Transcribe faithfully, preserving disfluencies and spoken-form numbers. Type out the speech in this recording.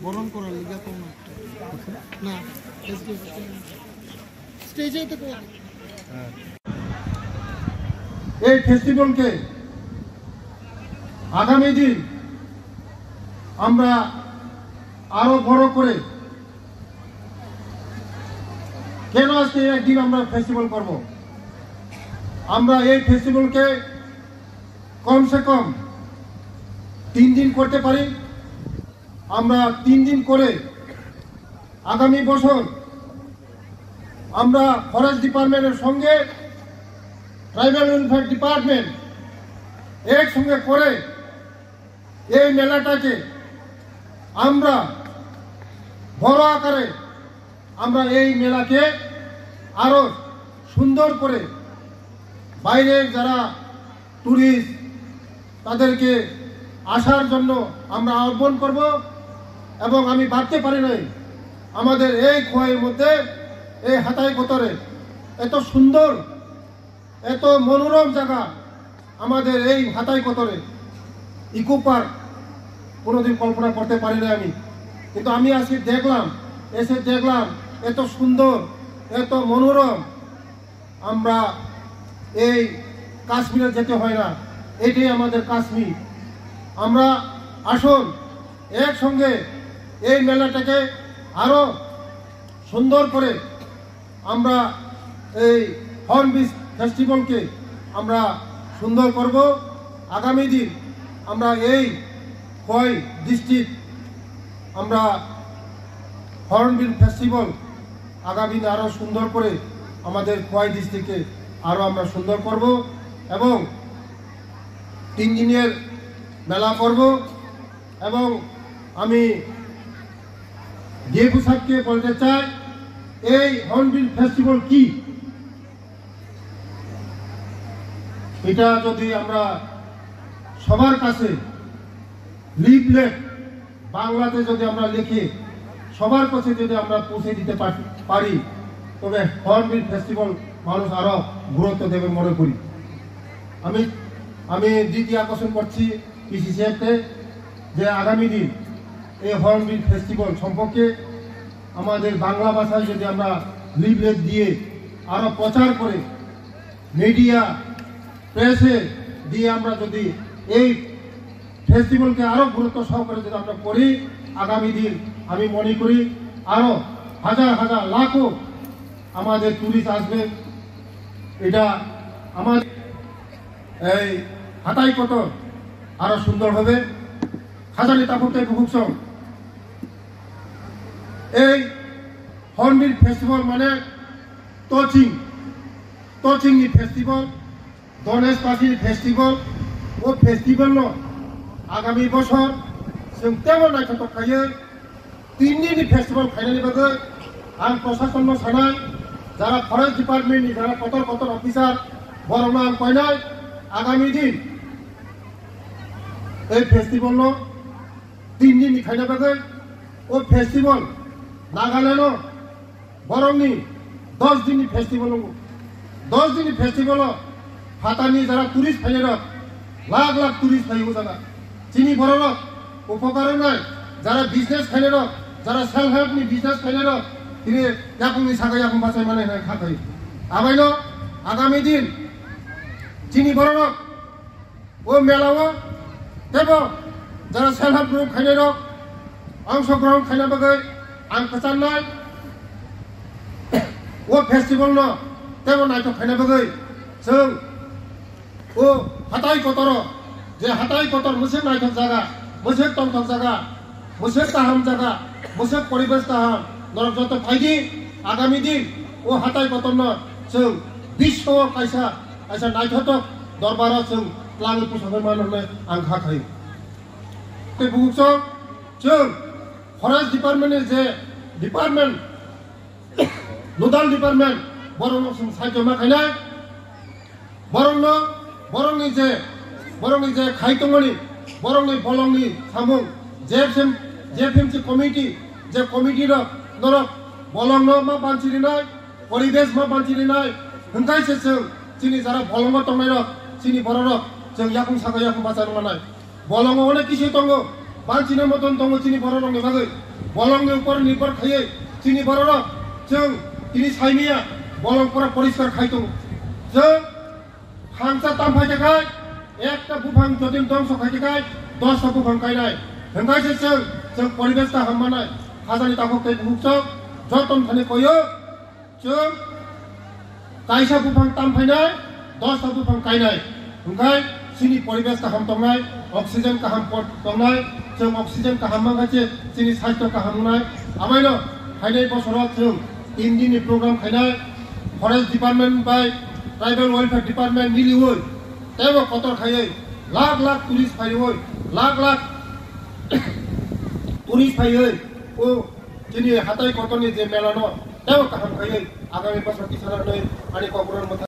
বরণ করার লিগে তো না। না, stage-এ তো করে। এই ফেস্টিভ্যালকে আগামী দিন আমরা আরো বড় করে, কেন আজকে একদিন আমরা ফেস্টিভ্যাল করব? আমরা এই ফেস্টিভ্যালকে কমসে কম তিন দিন করতে পারি। আমরা তিন দিন করে আগামী বছর আমরা ফরেস্ট ডিপার্টমেন্টের সঙ্গে ট্রাইবাল ওয়েলফেয়ার ডিপার্টমেন্ট একসঙ্গে করে এই মেলাটাকে আমরা বড় আকারে আমরা এই মেলাকে আরো সুন্দর করে বাইরের যারা টুরিস্ট তাদেরকে আসার জন্য আমরা আহ্বান করব। এবং আমি ভাবতে পারি নাই আমাদের এই খোয়াইর মধ্যে এই হাতাই কোতরে এত সুন্দর, এত মনোরম জায়গা আমাদের এই হাতাই কোতরে ইকো পার্ক কোনোদিন কল্পনা করতে পারি না আমি। কিন্তু আমি আজকে দেখলাম, এসে দেখলাম এত সুন্দর, এত মনোরম। আমরা এই কাশ্মীরে যেতে হয় না, এটাই আমাদের কাশ্মীর। আমরা আসুন একসঙ্গে এই মেলাটাকে আরো সুন্দর করে আমরা এই হর্নবিল ফেস্টিভ্যালকে আমরা সুন্দর করব। আগামী দিন আমরা এই খোয়াই ডিস্ট্রিক্ট আমরা হর্নবিল ফেস্টিভ্যাল আগামী দিন আরো সুন্দর করে আমাদের খোয়াই ডিস্ট্রিক্টে আরো আমরা সুন্দর করব এবং তিন দিনের মেলা করব। এবং আমি ডিএফও সাহেবকে বলতে চাই, এই হর্নবিল ফেস্টিভ্যাল কি, এটা যদি আমরা সবার কাছে লিফলেট বাংলাতে যদি আমরা লিখে সবার কাছে যদি আমরা পৌঁছে দিতে পার-, পারি, তবে হর্নবিল ফেস্টিভ্যাল মানুষ আরো গুরুত্ব দেবে মনে করি। আমি, আমি দ্বিতীয় আকর্ষণ করছি পিসিসিএফ কে যে আগামী দিন এই হর্নবিল ফেস্টিভ্যাল সম্পর্কে আমাদের বাংলা ভাষায় যদি আমরা লিফলেট দিয়ে আরো প্রচার করে মিডিয়া, প্রেসে দিয়ে আমরা যদি এই ফেস্টিভ্যালকে আরো গুরুত্ব সহকারে যদি আমরা করি, আগামী দিন আমি মনে করি আরো হাজার হাজার লাখো আমাদের টুরিস্ট আসবে। এটা আমার এই হাতাই কত আরো সুন্দর হবে। খাজানি তাপুর তাই বুকুকসং এই হর্নবিল ফেস্টিভ্যাল মানে তচিং, তচিংনি ফেস্টিভ্যাল, ধনেশ পাখির ফেস্টিভ্যাল, ও ফেস্টিভ্যাল no আগামী বছর chwng teibo naithotok khaiwi tin din ni festival khainani bagwi ang প্রশাসন no sanai, যারা ফরেস্ট ডিপার্টমেন্ট ni যারা kotor kotor officer, borok no ang koinai আগামী দিন এই festival no tin din ni khaina bagwi o festival Nagaland no borokni dos din ni festival wngo. Dos din ni festival o phatarni jara tourist phainairok lakh lakh tourist phai o jaga. Chini bororok upokar wngnai, jara business khainairok, jara self help ni business khainairok, tini yakungni saka yakung bachai mani hwnwi kha phai. Abaino agami din chini bororok o mela o teibo jara self help group khainairok ongshogrohon khaina bagwi ang kwcharnai. O festival no teibo naithok khaina bagwi chwng o hatai kotoro, je hatai kotor mwswk naithok jaga, mwswk tongthok jaga, mwswk kaham jaga, mwswk poribesh kaham, norok joto phaidi, agami din o hatai kotorno chwng biswo kaisa, kaisa naithotok dorbaro chwng twlangwi pusogwi mano hwnwi ang kha khaio. Tei bukuksong chwng forest department ni je department, nodal department, borokno chwng saichoma khainai. Borokno, borokni je, borokni je khai tongmani, borokni bolongni samung, J F M, J F M C committee, je committee rok norok bolongno ma banchi rinai, poribesh ma banchi rinai, hwnkhai se chwng chini jara bolongo tongnairok, chini bororok chwng yakung saka yakung bachai rwmanai. Bolongo onek kisi tongo, Banchina moton tongo chini bororokni bagwi. Bolongni upor nirbhor khaiwi chini bororok chwng tini saimanya bolong pura poriskar khai tongo. Chwng khangsa tam phai khe khai, ekta buphang jodi dongso khai khe khai, dosta buphang kainai. Hwnkhe se chwng, chwng poribesh kaham manai. Khajani takhuk tei bukhuk chwng joton thani koyo. Chwng kaisa buphang tam phainai, dosta buphang kainai. Hwnkhe chini poribesh kaham tongnai, oxygen kaham pot tongnai, chwng oxygen kaham mankha se chini sastho kaham wngnai. Amaino phainai bosoro chwng tin dinni program khainai, forest department bai tribal welfare department miliwi teibo kotor khaiwi lakh lakh tourist phaiwi, lakh lakh tourist phaiwi o chini hatai kotorni je mela no teibo kaham khaiwi agami bosor tisana hwnwi ani kokborok mwthang